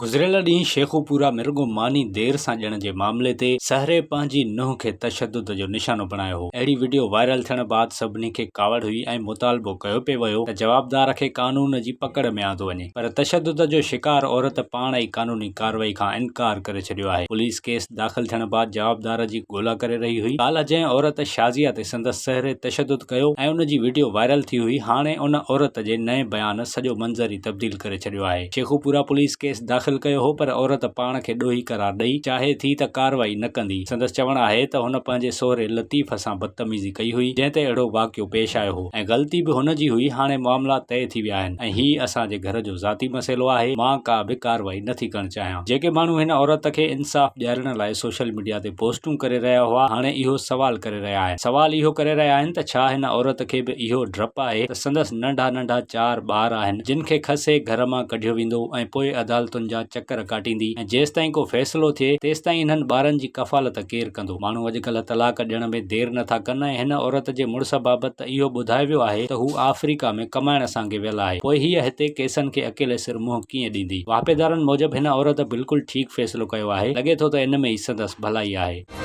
گذريل ڏينهن شيخوپورا ۾ رڳو ماني دير سان ڏيڻ جي معاملي تي سهري پنهنجي ننهن کي تشدد جو نشانو بڻايو هو. اهڙي وڊيو وائرل ٿيڻ بعد سڀني کي ڪاوڙ هئي ۽ مطالبو ڪيو پئي ويو ته جوابدار کي قانون جي پڪڙ ۾ آندو وڃي پر تشدد جو شڪار عورت پاڻ ئي قانوني ڪارروائي کان انڪار ڪري ڇڏيو آهي. پوليس ڪيس داخل ٿيڻ بعد جوابدار جي ڳولا ڪري رهي هئي. ڪالهه جنهن عورت شازيه تي سندس سهري تشدد ڪيو ۽ ان جي وڊيو وائرل ٿي هئي هاڻي ان عورت جي نئين بيان سڄو منظر ئي تبديل ڪري ڇڏيو آهي. شيخوپورا پوليس ڪيس داخل ڪيو هو پر عورت پاڻ کي ڏوهي قرار ڏئي چاهي ٿي ته ڪارروائي نه ڪندي. سندس چوڻ آهي ته هن پنهنجي سهري لطيف سان بدتميزي ڪئي هئي جنهن تي اهڙو واقعو پيش آيو هو ۽ غلطي به هن جي هئي هاڻي معاملا طئي ٿي ويا آهن ۽ هي اسان جي گهر جو ذاتي مسئلو آهي مان ڪا به ڪارروائي نٿي ڪرڻ چاهيان. جيڪي ماڻهو هن عورت کي انصاف ڏيارڻ لاء سوشل ميڊيا تي پوسٽون ڪري رهيا هئا هاڻي اهو سوال ڪري رهيا آهن سوال اهو ڪري رهيا آهن ته ڇا هن عورت کي به اهو ڊپ آهي ته سندس ننڍا ننڍا چار ٻار آهن جن کي کسي گهر مان ڪڍيو ويندو ۽ پوء عدالتن جا چڪر ڪاٽيندي ۽ جيستائين ڪو فيصلو ٿئي تيستائين انهن ٻارن جي ڪفالت ڪير ڪندو؟ ماڻهو اڄڪلهه طلاق ڏيڻ ۾ دير نه ٿا ڪن ۽ هن عورت جي مڙس بابت ته اهو ٻڌايو ويو آهي ته هو آفريڪا ۾ ڪمائڻ سانگي ويل آهي پوء هيء هتي ڪيسن کي اڪيلي سر منهن ڪيئن ڏيندي؟ واهپيدارن موجب هن عورت بلڪل ٺيڪ فيصلو ڪيو آهي لڳي ٿو ته ان ۾ ئي سندس ڀلائي آهي.